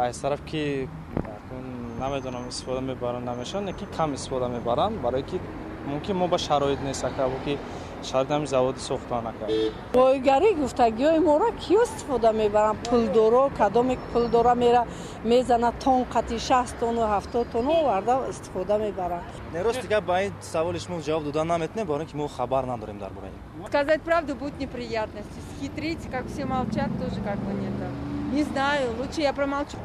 Аз тараф ки намедонам, истифода мебаранд, намешаванд, лекин кам истифода мебаранд, барое ки мумкин мо ба шароит нест, ака, ки шароит ҳами заводи сохтан, ака. Бойгарӣ гуфтагиҳои моро киё истифода мебаранд? Пулдоро. Кадоме пулдора, мера мезана, тон қати 60 тонну 70 тонну оварда истифода мебаранд. Не, рост дигар, ба ин саволи шумо ҷавоб додан наметавонем, барои ин ки мо хабар надорем дар бораи ин. Сказать правду, будут неприятности. Схитрить, как все молчат, тоже как бы нет. Не знаю, лучше я промолчу.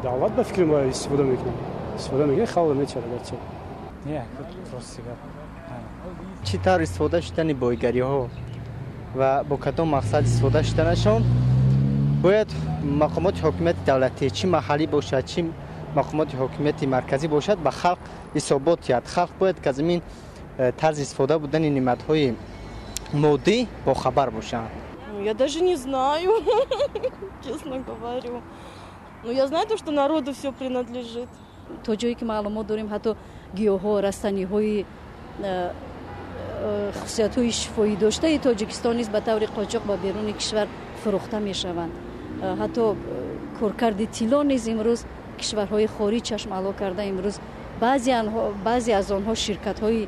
Давлат, ба фикри мо, истифода мекунад, истифода мекунад, халқ мечарад ча. Не, рости гап. Чӣ тавр истифода шудани бойгариҳо ва бо кадом мақсад истифода шуданашон, бояд мақомоти ҳокимияти давлатӣ, чӣ маҳаллӣ бошад, чӣ мақомоти ҳокимияти марказӣ бошад, ба халқ ҳисобот диҳад. Халқ бояд ки аз ин тарзи истифода будани неъматҳои моддӣ бохабар бошанд. Я даже не знаю, честно говорю. Но я знаю то, что народу все принадлежит. То ҷое ки маълумот дорем, ҳатто гиёҳҳо, растаниҳои хусусиятҳои шифоӣ доштаи Тоҷикистон низ ба таври қочоқ ба беруни кишвар фурӯхта мешаванд. Ҳатто коркарди тилло низ имрӯз кишварҳои хориҷ чашмало карда, имрӯз баъзе аз онҳо ширкатҳои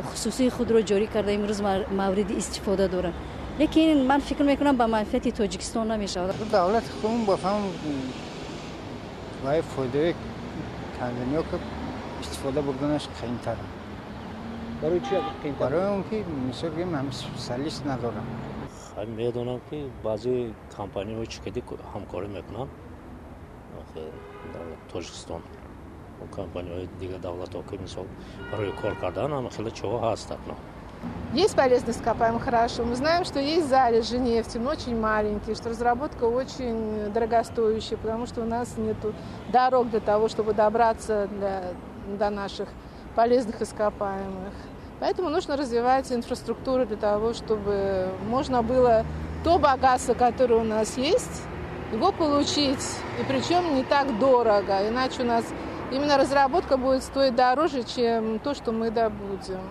хусусии худро ҷорӣ карда, имрӯз мавриди истифода доранд. Лекин ман фикр мекунам, ба манфиати Тоҷикистон намешавад. Давлати худмон ба фаҳм вай фоидаи канданиё ки истифода бурданаш қиинтар. Барои чи қиинтар? Барои он ки, мисол гӯем, ҳам специалист надорам. Медонам, ки баъзе компанияҳои чикади ҳамкорӣ мекунанд дар Тоҷикистон, компанияҳои дигар давлатҳо, ки мисол барои кор кардан ҳама хеле чиҳо ҳастанд. Есть полезные ископаемые, хорошо. Мы знаем, что есть залежи нефти, но очень маленькие, что разработка очень дорогостоящая, потому что у нас нет дорог для того, чтобы добраться до наших полезных ископаемых. Поэтому нужно развивать инфраструктуру для того, чтобы можно было то богатство, которое у нас есть, его получить, и причем не так дорого. Иначе у нас именно разработка будет стоить дороже, чем то, что мы добудем.